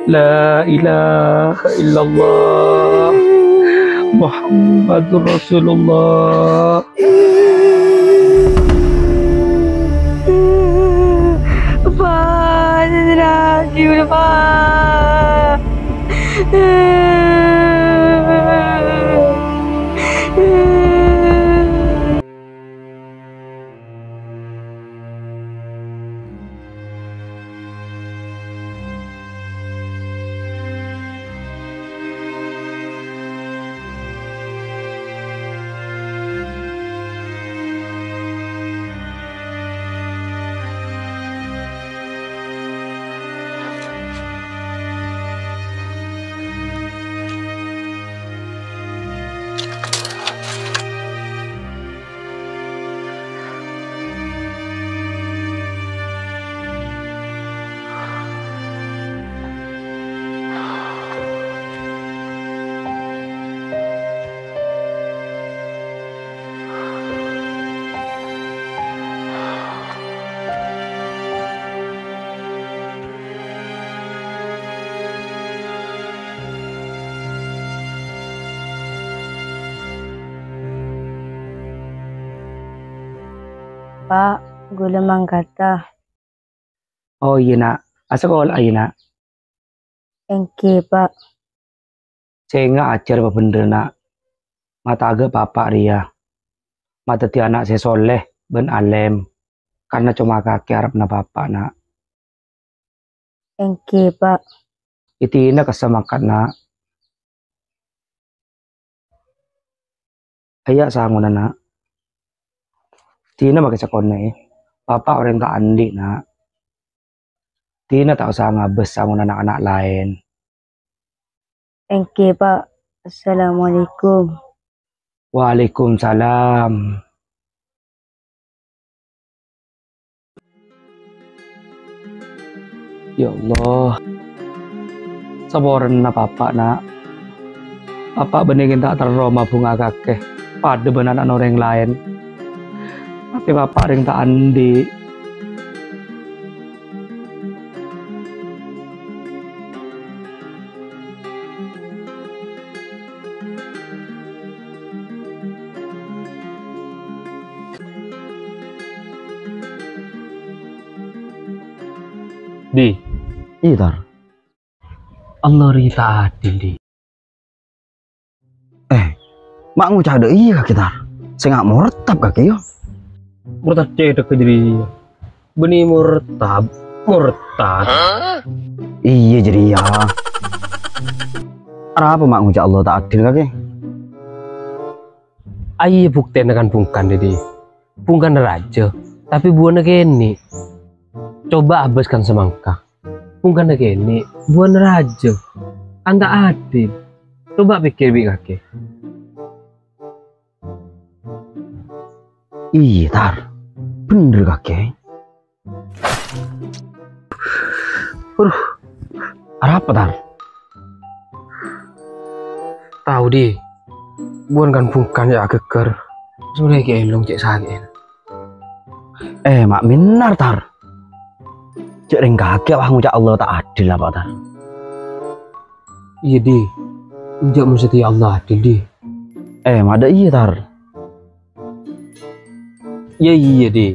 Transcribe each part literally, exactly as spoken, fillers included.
La ilaha illallah Muhammadur Rasulullah. Pak, saya tidak gimana, Pak. Pak, ghulâ mangkata. Oh, iyâ, Na'. Asakola, iyâ, Na'. Èngghi, Pak. Sènga' ajhâr pabhendherrâ, Na'. Matagâ' Papa' rèya. Madhâddhi ana' sè soleh bân alèm. Karna coma kakè arebbhâ Papa', Na'. Èngghi, Pak. Èdina kassa mangkat, Na'. Aya' sangona, Na'. Dina makè sakonè'. Papa' orèng ta' andi', Na'. Dina ta' osa ngabâs sangona na'-kana' laèn. Èngghi, Pak. Assalamualaikum. Waalaikumsalam. Ya Allah. Saporana Papa', Na'. Papa' bânnè ghi' ta' terro mabhunga kakè padâ bân ana'na orèng laèn. Tapè Papa' rèng ta' andi'. Di. Iyâ, Tar. Allah rèya ta' adil, Di. Eh, ma' ngoca' dâ' iyâ kakè, Tar? Sènga' mortab kakè, yâ. Mortab cèdhâ ka jârèya. Bânnè mortab, mortab. Iyâ jârèya. Arapa ma' ngoca' Allah ta' adil kakè? Ayo buktèna kan bungkana, Di. Bungkana rajâ, tapè buwâna kènè'. Coba abâs kan samangka. Bungkana kènè', buwâna rajâ. Kan ta' adil. Coba pèkkèr bi' kakè. Iyâ, Tar. Bhender kakè. Aduh, arapa, Tar? Tao, Di. Buwâna kan bungkana cè' aghâghâr. Sore kè èlong cè' sakè'na. Eh, ma' mènar, Tar. Cè' rèng kakè wah ngoca' Allah ta' adil apa, Tar? Iyâ, Di. Enjâ' mon satèya Allah adil, Di. Eh, ma' dâ' iyâ, Tar. Iyâ, iyâ, Di.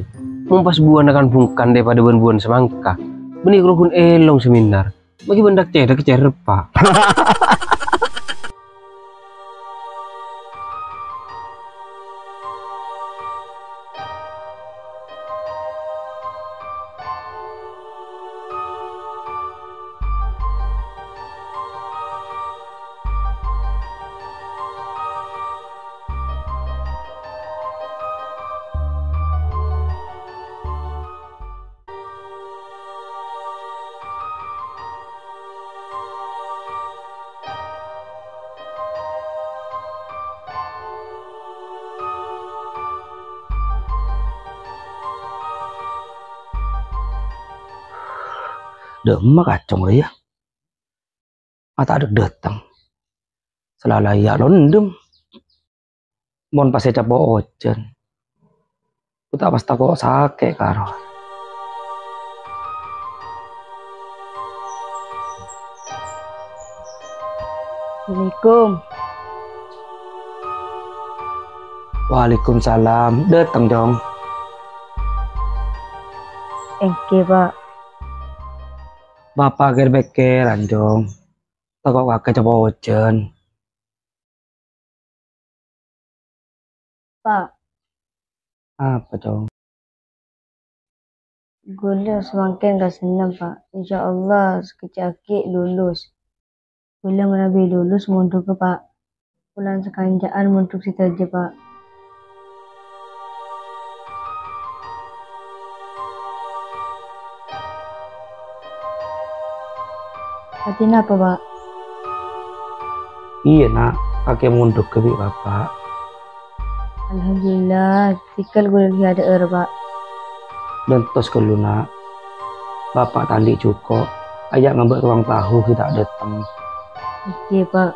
Mon pas buwâna kan bungkana dâ' padâ bân buwâna samangka. Bânnè rogun èlong sè mènar. Maghi bândak cèdhâ kècèrrep, Pa'. Dâ'emma kacong rèya? Ma' ta' dâ'-dâteng. Salalai ya londem. Mon pas ècapo' ojhân, ku ta' pas tako' sakè' karo. Assalamualaikum. Waalaikumsalam. Dâteng, Cong. Èngghi, Pak. Bapa' kèr-pèkkèran, Cong. Tako' kakè capo ojhân. Pak. Apa, Cong? Ghulâ samangkèn ka senneng, Pak. Insyaallah, sakejjhâ' aghi' lulus. Ghulâ manabi lulus mondhugghâ, Pak. Polana sakanjâ'ân mondhuk sadhâjâ, Pak. Artèna apa, Pak? Iyâ, Na'. Kakè mondhugghâ bi' Bapa'. Alhamdulillah, tèngghâl ghulâ ghi' adhâ'âr, Pak. Dântos ghâllu, Na'. Bapa' ta' andi' jhuko', ajhâ' ngambâ' tokang tahu ghi' ta' dâteng. Èngghi, Pak.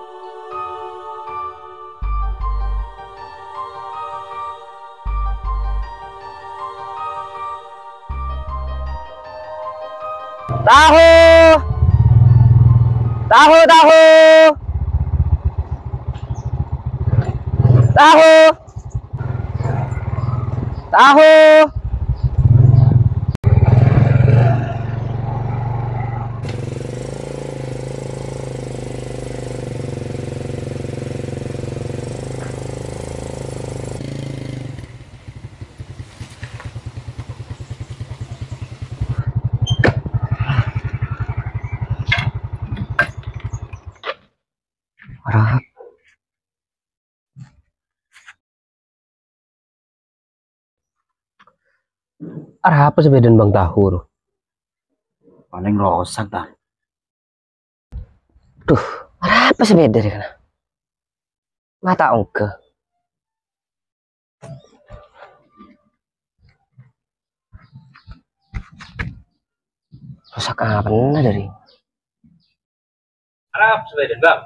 Tahu! Tahu, tahu! Tahu! Tahu! Arapa? Arapa sapèdâna Bang Tahu, ro? Palèng rosak, ta? Duh, arapa sapèdâ rèya kana? Ma' ta' ongghâ. Rosak apana dâri? Arapa sapèdâna, Bang?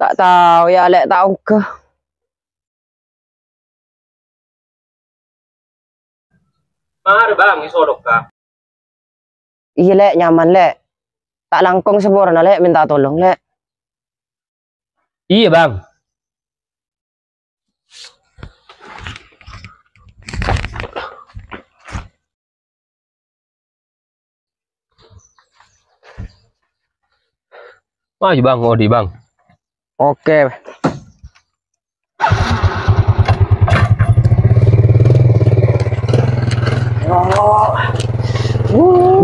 Ta' tao, yâ, Lè', ta' ongghâ. Mara, Bang, è solok, Kak. Iyâ, Lè', nyaman, Lè'. Ta' langkong saporana, Lè', mènta tolong, Lè'. Iyâ, Bang. Maju, Bang, odi', Bang. Oke.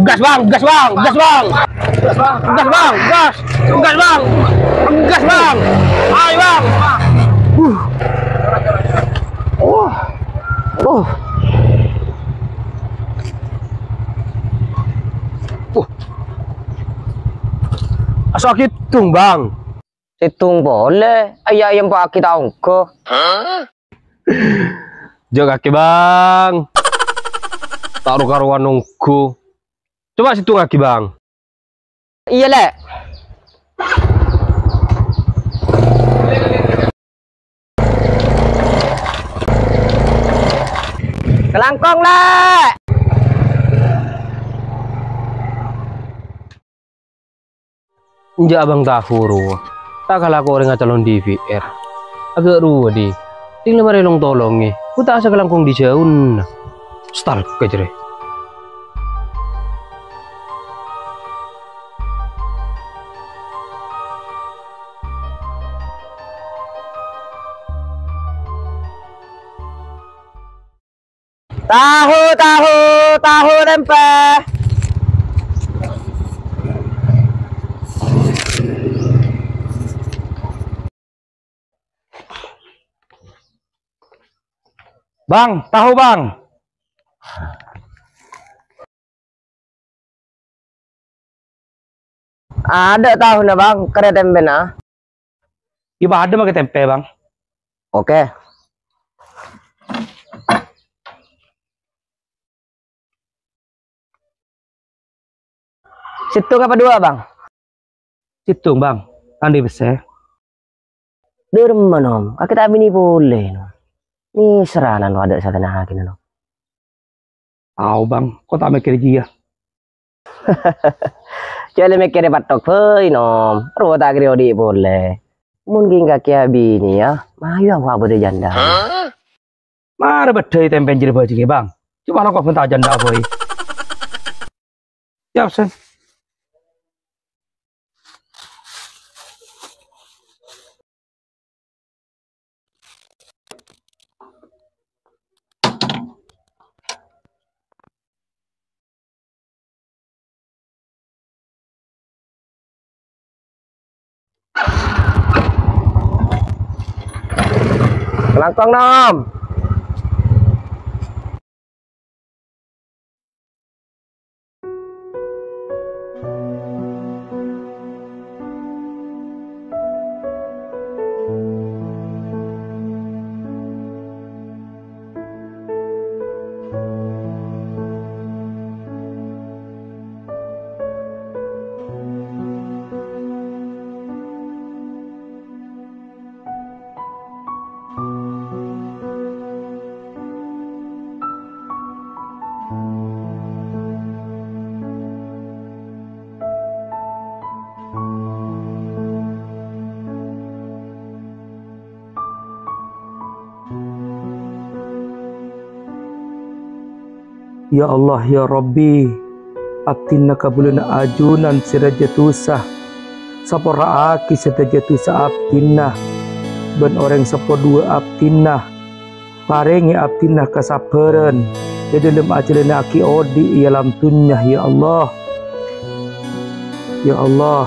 Gas, Bang, gas, Bang, gas, Bang. Gas, Bang, gas. Gas, Bang. Gas, Bang. Ayo, Bang. Uh. Oh. Oh. Uh. Asa' sèttong, Bang. Sèttong polè, ayah ayam pagi ta' ongghâ. Jhâ' kakè, Bang. Ta' ro-karowan ongghâ. Coba sèttongngaghi, Bang. Iyâ, Lè'. Kalangkong, Lè'. Enjâ' Abang Tahu rowa. Ta' kalako orèng acalon D P R. Aghâ' rowa, Di. Ding la marè long-tolongè. Ku ta' asa kalangkong dâri jhâuna. Astarga, jârèya. Tahu, tahu, tahu tempe. Bang, tahu, Bang. Adâ' tahuna, Bang, karè tempèna. Iyâ, padâ makè tempè, Bang. Oke. Sèttong apa dua, Bang? Sèttong, Bang. Andi' pèssè? Dâremma, Nom. Kakè ta' binè polè, Nom. Nèserrana, Nom, adâ' satènahaghi, Nom. Tao, Bang. Ko' ta' mèkkèrè jiyâ. Jhâ' la mèkkèrè patthok bhâi, Nom. Rowa ta' kèra odi' polè. Mon ghi' kakè abinèya, mayu abâ' bâdâ jhândhâ. Mara bâddhâi tèmpèn jârèya bâjângè, Bang. Coma lako bânta jhândhâ bhâi. Yap, Sen. Kalangkong, Nom. Ya Allah, ya Rabbi, abdhina kabulâna ajunan sè rajâ dhusa. Sapora'aghi sadhâjâ dhusa abdhina bân orèng sè paduwâ abdhina. Parèngè abdhina kasabbhârân è dhâlem ajhâlânnaghi odi' è alam dhunnya, ya Allah. Ya Allah,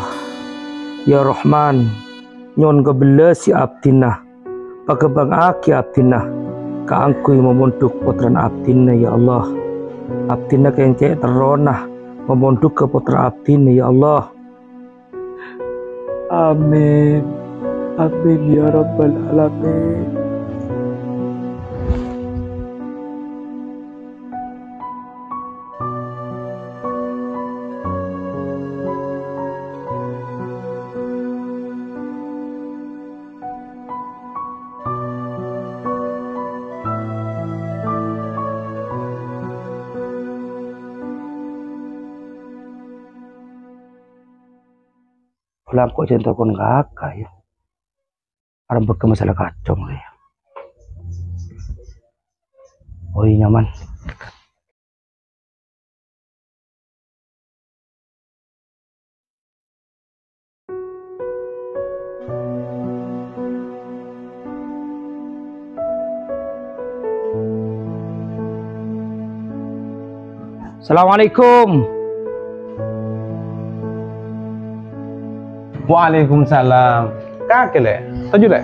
ya Rahman, nyo'on kabellâsi abdhina. Paghâmpangaghi abdhina kaangghuy mamondhuk pottrana abdhina, ya Allah. Abdhina kèng cè' terrona mamondhughâ pottra abdhina, ya Allah. Amin. Amin, ya Rabbal Alamin. Pola engko' jhâ' tokon kaka, ya. Arembhâghâ masalah kacong, ya. Oi, nyaman. Assalamualaikum. Waalaikumsalam. Kakè, Lè'. Toju', Lè'.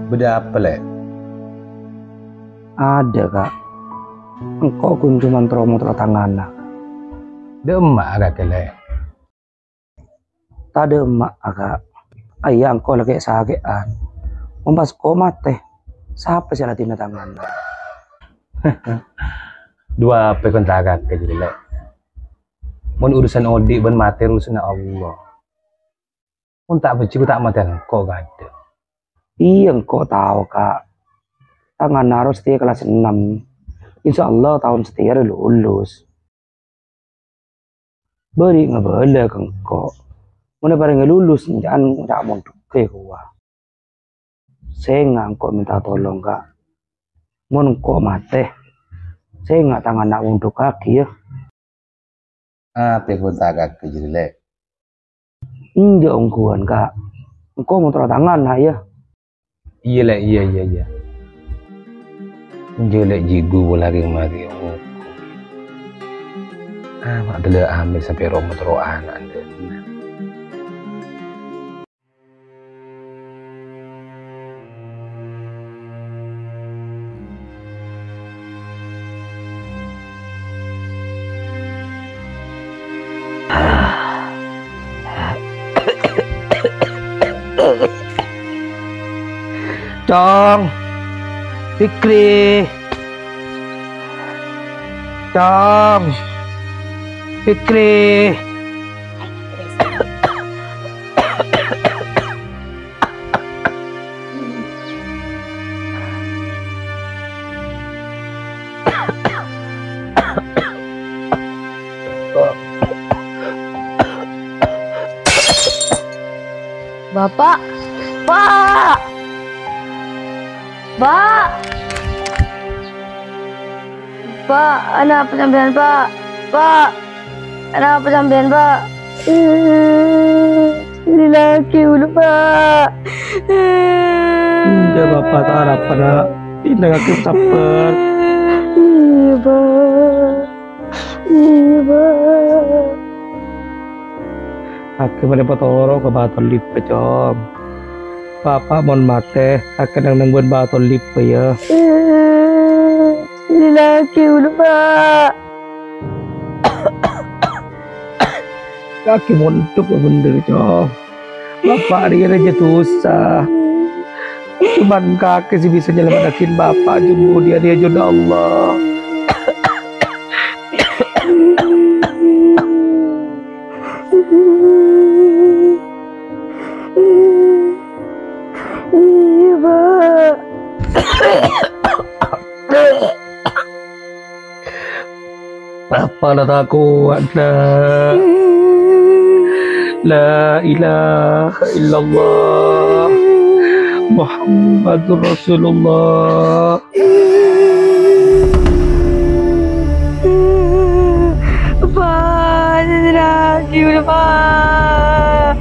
Bâdâ apa, Lè'? Adâ, Ka'. Engko' ghun coma tro-motro tangghâna. Dâ' emma'a, Kakè, Lè'? Tadâ' emma'a, Ka'. Iyâ, engko' lakè' sakè'an. Mon pas engko' matè, sapa sè ladhinna tangghâna? Duwâ' apa kon ta' kakè jârèya, Lè'? Mon urusan odi' bân matè urusanna Allah. Mon ta' bhâjhi, ta' matè engko' kadhâ'. Iyâ, engko' tao, Ka'. Tangghâna ros satèya kelas ennem. Insyaallah taon satèya rè lulus. Bâri' ngabâlâ ka engko'. Mon èparèngè lulus, enjâ'ân ngoca' mondhughâ kowa. Sènga' engko' mènta tolong, Ka'. Mon engko' matè, sènga' tangghâna mondhughâghi, yâ. Apa ghun ta' kakè jârèya, Lè'? Enjâ' ongghuwân, Ka'. Engko' motoro tangghâna, yâ. Iyâ, Lè', iyâ, iyâ, iyâ. Enjâ', Lè', jiyâ ghu polè rèng-marèng. Ah, ma' dâlâ amè sapèro motoro ana'na. Cong, Fikri, Cong. Fikri. Bapak, Pak! Pak! Pak, anapa sampèyan, Pak? Pak, anapa sampèyan, Pak? Lilaki ulu, Pak. Enjâ', Bapak ta' arapa, Na'. Tindhângngaghi sabbhâr. Iyâ, Pak. Iyâ, Pak. Kakè malè patoro' ka Bâto Lipa, Cong. Bapak mon matè, kakè neng-neng bân Bâto Lipa, yâ. Lilaki ulu, Pak. Kakè mondhuk bhender, Cong. Bapak rèya rajâ dusa. Coma kakè sè bisa nyalamettaghi Bapak jhung budiyân è ajunanna Allah. Iyâ, Pak. Apa la ta' kowat, Na'? La ilaha illallah Muhammadur Rasulullah. Pak, lagi udah, Pak.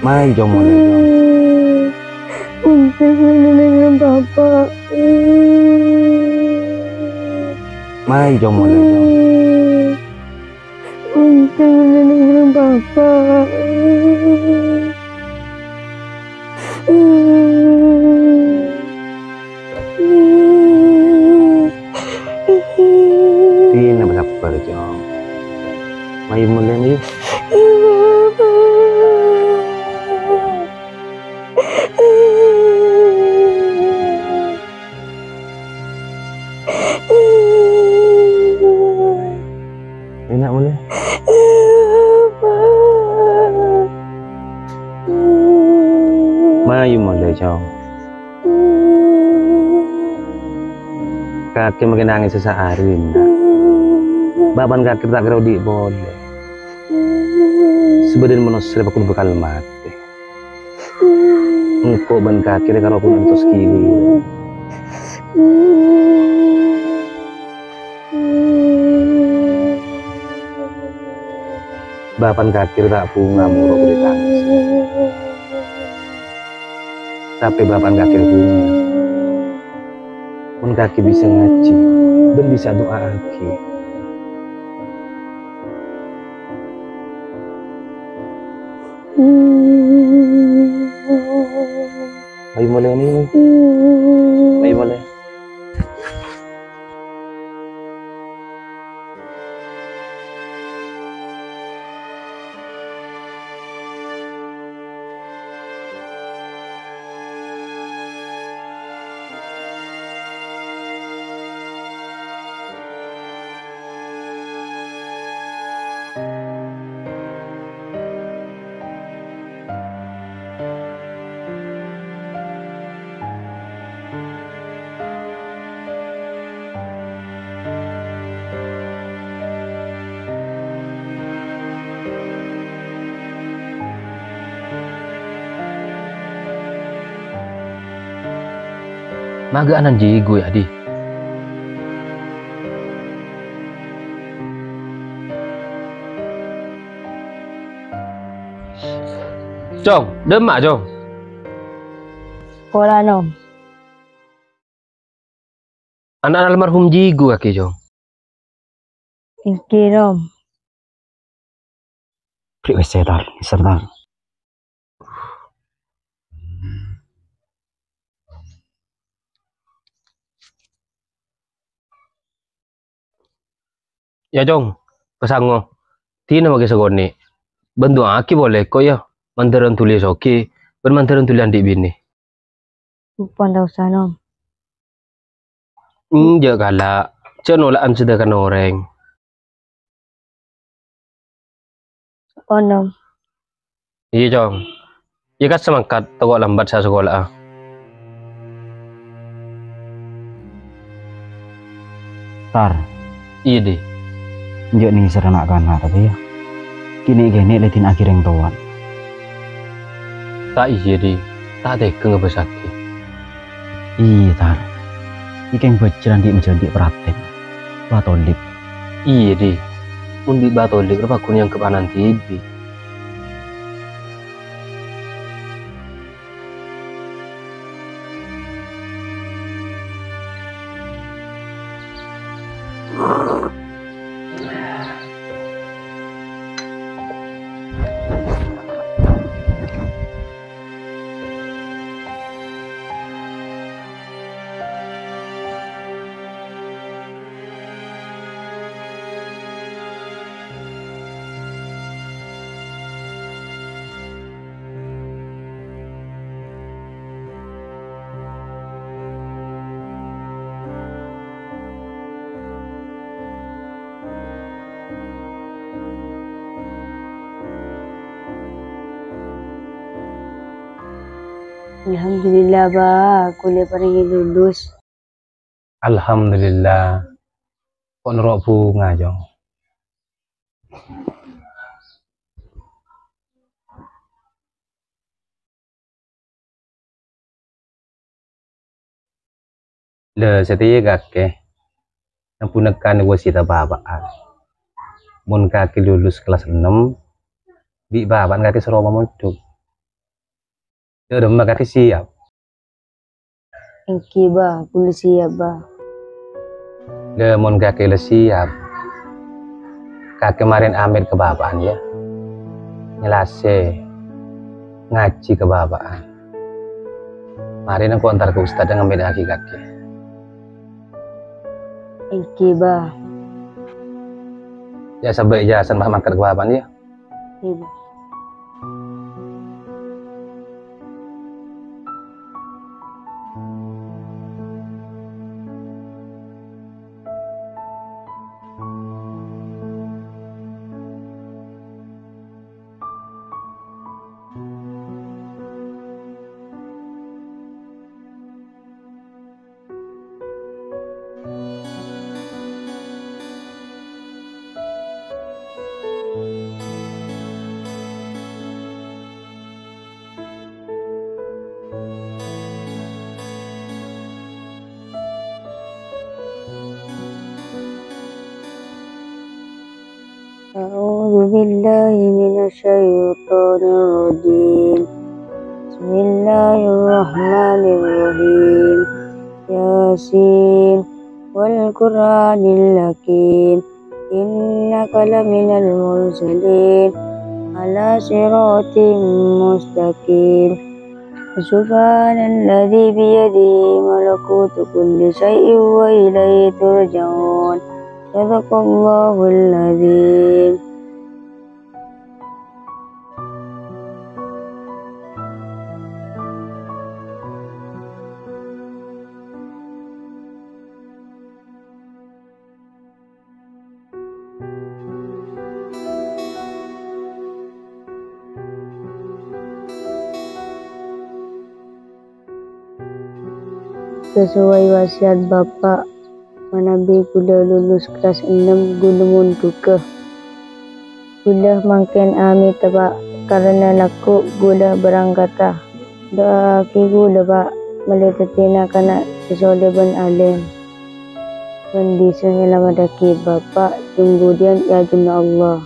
Mayu, Cong, molè, Cong. Untung neng-neng Bapak. Mayu, Cong, molè, Cong. Untung neng-neng Bapak. Dinah sabbhâr, Cong. Mayu molè, mayu. Enna' molè. Mayu molè, Cong. Kakè makè nangès sasa'arè, Na'. Bâ' bân kakè ta' kèra odi' polè. Sabâdhân manossa rèya pagghun bhâkal matè. Engko' bân kakè rèya karo pon antos kèwèng. Bâ' bân kakè rèya ta' bhunga moro polè tangès. Tapè bâ' bân kakè rèya bhunga mon kakè bisa ngajhi bân bisa adu'a'aghi. Mayu molè, mayu. Mayu molè. Maga anan jigu ya, Di. Cong, dâ' emma', Cong. Pola, Nom. Ana' almarhum jigu kakè, Cong. Èngghi, Nom. Bâli' wes, Tar. Nèser, Tar. Ya, Cong, pasango. Dina maghi sakonè'. Bân du'aaghi polè, ko' ya. Mandhârân dhuli soghi, bân mandhârân dhuli andi' binè. Pon ta' osa, Nom. Enjâ' kala', jhâ' nola'an sadhâkana orèng. Onom. Iyâ, Cong. Iyâ, kas mangkat, tako' lambat sa-, sakola'a. Tar. Iyâ, Di. Enjâ' nèser na'-kana' tapè, yâ. Kènè'-kènè' lè dina'aghi rèng towana. Ta' iyâ, Di. Ta' tegghâ ngabâsaghi. Iyâ, Tar. Kèng bhâjrân andi' majhâdhi' parhatèn. Batolib. Iyâ, Di. Mon bi' Batolib, rèpa ghun èangghep anan dhibi'. Alhamdulillah, Ba, kulâ èparèngè lulus. Alhamdulillah. Ko' noro' bhunga, Cong. Lè, satèya kakè. Nabunna kan wasiyatta bapa'an. Mon kakè lulus kelas ennem, bi' bapa'an kakè soro mamondhuk. Dâ' remma kakè siap? Èngghi, Ba, kulâ siap, Ba. Dâ' mon kakè la siap, kakè marèn amèt ka bapa'an, yâ. Nyalasè ngajhi ka bapa'an. Marèna engko' entar ka ustadda ngamètaghi kakè. Èngghi, Ba. Yâ, sabâ' ijazah, Ba, mangkat ka bapa'an, yâ. Iyâ, Ba. أعوذ بالله من الشيطان الرجيم. بسم الله الرحمن الرحيم. ياسين. والقرآن الحكيم. إنك لمن المرسلين. على صراط مستقيم. سبحان الذي بيده ملكوت كل شيء وإليه ترجعون. صدق الله العظيم. Sesuai wasiat Bapa', manabi kaulâ lulus kelas ennem kaulâ mondhughâ. Kaulâ mangkèn amèta, Pa', karana lagghu' kaulâ berangkata. Du'aaghi kaulâ, Pa'. malè dhâddhi na'-kana' sè soleh bân alèm, bân bisa nyalamettaghi bapa' jhân budiyân è ajunanna Allah.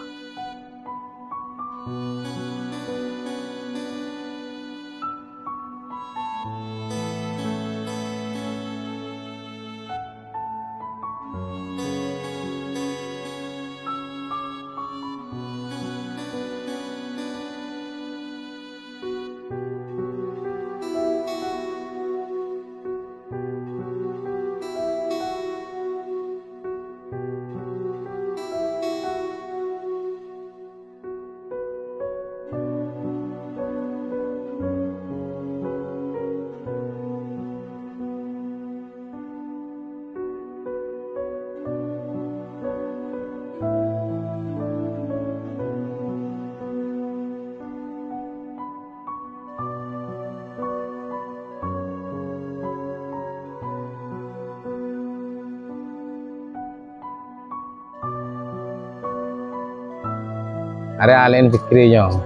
Arè alè'en Fikri, Nyong.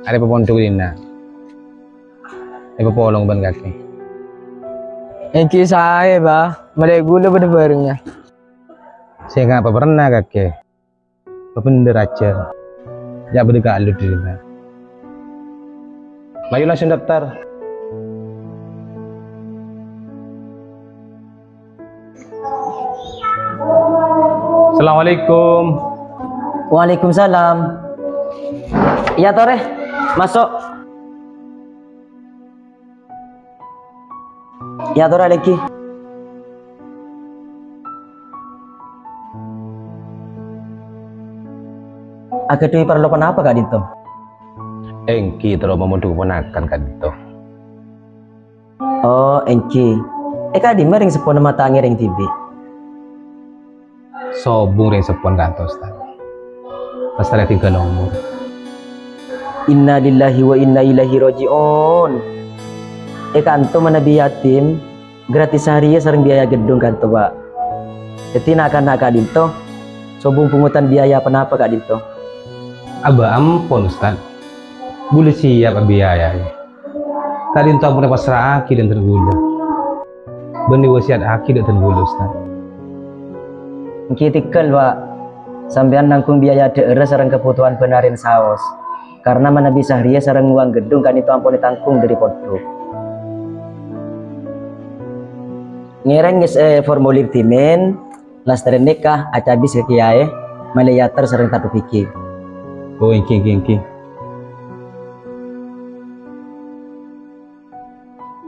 Arè pamondhuk dinna'. Èpapolong bân kakè. Èngghi saè, Bah. Malè ghulâ bâdâ bhârengnga. Sènga' paperna kakè. Pabhendher ajhâ. Jhâ' bâdâ kalu dhinna'. Mayu langsung daftar. Assalamualaikum. Waalaikumsalam. Iyâ, Torè. Maso'. Iyâ, Torè, lagi. Aghâdhuwi parlo ponapa ka'dinto? Èngghi terro mamondhuk ponakan ka'dinto. Oh, èngghi. È ka'dimma rèng seppona matangè rèng dhibi'? Sobung rèng seppona kantos, Tan. Pas arè tinggal umur. Innalillahi wa inna ilaihi raji'un. È kanto manabi yatim, gratis sarèya sareng biaya ghedhung kanto, Pak. Dhâddhi na'-kana' ka'dinto, sobung pungutan biaya ponapa ka'dinto? Abâ ampon, Ustaz. Ghulâ siap abiayaè. Ka'dinto ampon èpassra'aghi dâ' ghulâ. Bân èwasiyattaghi dâ' ghulâ, Ustaz. Èngghi tèghâl, Pak. Sampèyan nanggung biaya dhâ'ârra sareng kabhutowan bân arèn saos. Karna manabi sarèya sareng uwang ghedhung ka'dinto ampon ètanggung dâri pondhuk. Ngèrèng ngèssè formulir dhimèn, lastarè nèka acabis ka Kèyaè, malè èyater sareng tadhubhighi. Oh, èngghi, èngghi, èngghi.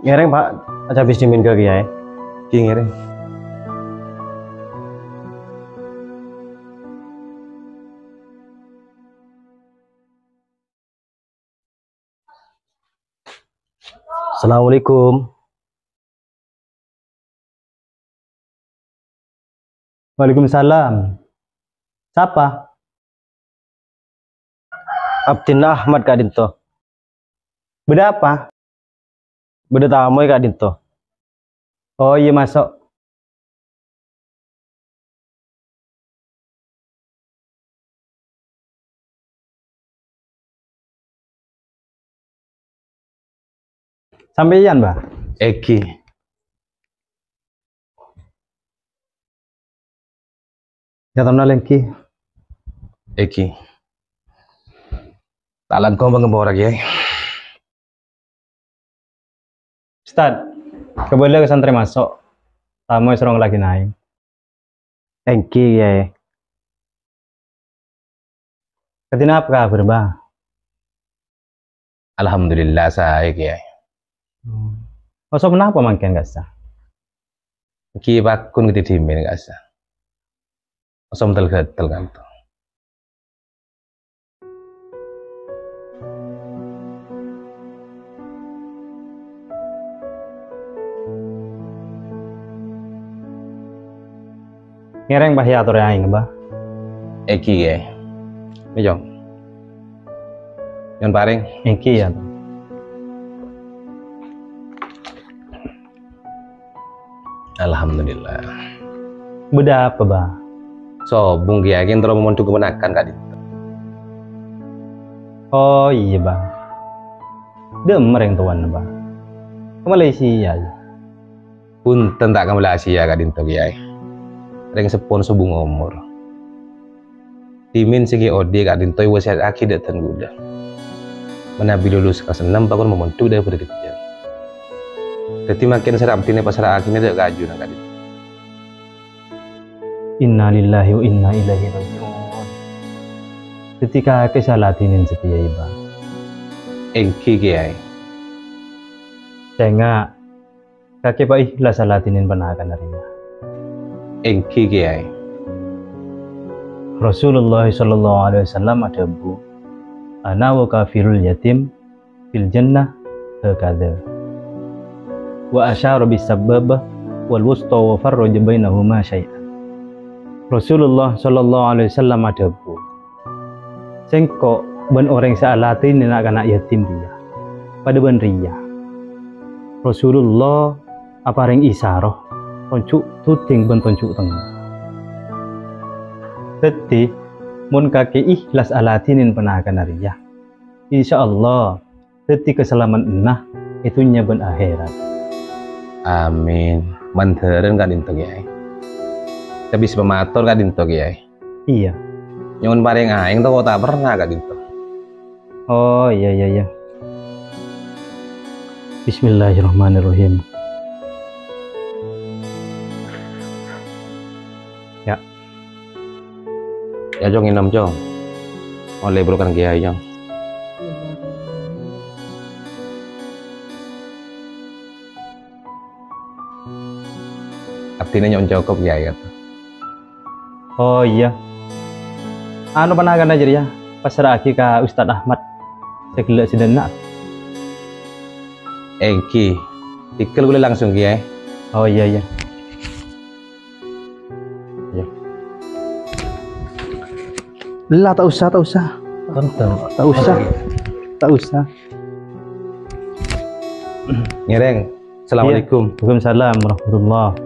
Ngèrèng, Pak, acabis dhimèn ka Kèyaè. Èngghi, ngèrèng. Assalamualaikum. Waalaikumsalam. Sapa? Abdhina Ahmad ka'dinto. Bâdâ apa? Bâdâ tamoy ka'dinto. Oh, iyâ, maso'. Sampèyan, Bah? Èngghi. Yâ, tonna lèngghi. Èngghi. Ta' langkong pangèmpora, Kèyaè. Ustad, kabâlâ ka santrè maso'. Tamoy soro ngallaghi naèng. Èngghi, Kèyaè. Kadhi napa kabhâr, Bah? Alhamdulillah, saè, Kèyaè. Hmm. Maso' ponapa mangkèn, ka'issa? Èngghi pagghun kadhi dhimèn, ka'issa. Maso' tel-ghâtel, kanto. Ngèrèng, Bah, yâ, atorè aèng, Bah. Èngghi, Kè. Mèjong. Nyo'on parèng. Èngghi, yâ. Alhamdulillah. Bâdâ apa, Bah? Sobung, Kè, èngghi terro mamondhuk keponakan ka'dinto. Oh, iyâ, Bah. Dâ'emma rèng towana, Bah? Ka Malaysia, ya. Bhunten, ta' ka Malaysia ka'dhinto, Kèyaè. Rèng seppon sobung omor. Dhimèn sè ghi' odi' ka'dhinto èwasiyattaghi dâ' dân kaulâ. Manabi lulus kelas ennem, pakon mamondhuk dâ' bârâ' kejjhâ. Dhâddhi, makèn sèra abdhina èpassra'aghina dâ' ka ajunan ka'dhinto. Innalillahi wa inna ilaihi raji'un. Dhâddhi kakè sè aladhinèn satèya, Bâ? Èngghi, Kèyaè. Sènga', kakè pas èhlas aladhinèn panakana rèya. Èngghi, Kèyaè. Rasulullah sallallahu alaihi wasallam adhâbu, "Ana wa kafilul yatim fil jannah hakadha." Wa asyara bis sababah wal wusta wa farraja bainahuma syai'an. Rasulullah sallallahu alaihi wasallam adhâbu, "Sèngko' bân orèng sè aladhinè na'-kana' yatim rèya padâ bân rèya." Rasulullah aparèng isarah tonjhu' dhudhing bân tonjhu' tengnga. Dhâddhi, mon kakè èhlas aladhinèn panakana rèya, insyaallah dhâddhi kasalameddhânna è dhunnya bân akhèrat. Amin. Mandhârân ka'dhinto, Kèyaè. Kabis pamator ka'dhinto, Kèyaè. Iyâ. Nyo'on parèng aèng tako' ta' perna ka'dhinto. Oh, iyâ, iyâ, iyâ. Bismillahirrahmanirrahim. Ya. Ya, Cong, ngènom, Cong. Ollè pelukan Kèyaè, Cong. Abdhina nyo'on cokop, Kèyaè, kata. Oh, iyâ. Anu, panakana jârèya, passra'aghi ka Ustadz Ahmad sè ghellâ' sè dâ' enna'. Èngghi, tèghâl kaulâ langsung, Kèyaè. Oh, iyâ, iyâ. Iyâ. La, ta' osa, ta' osa. Bhunten. Ta' osa. Ta' osa. Ngèrèng. Assalamualaikum. Iyâ. Waalaikumsalam warahmatullah.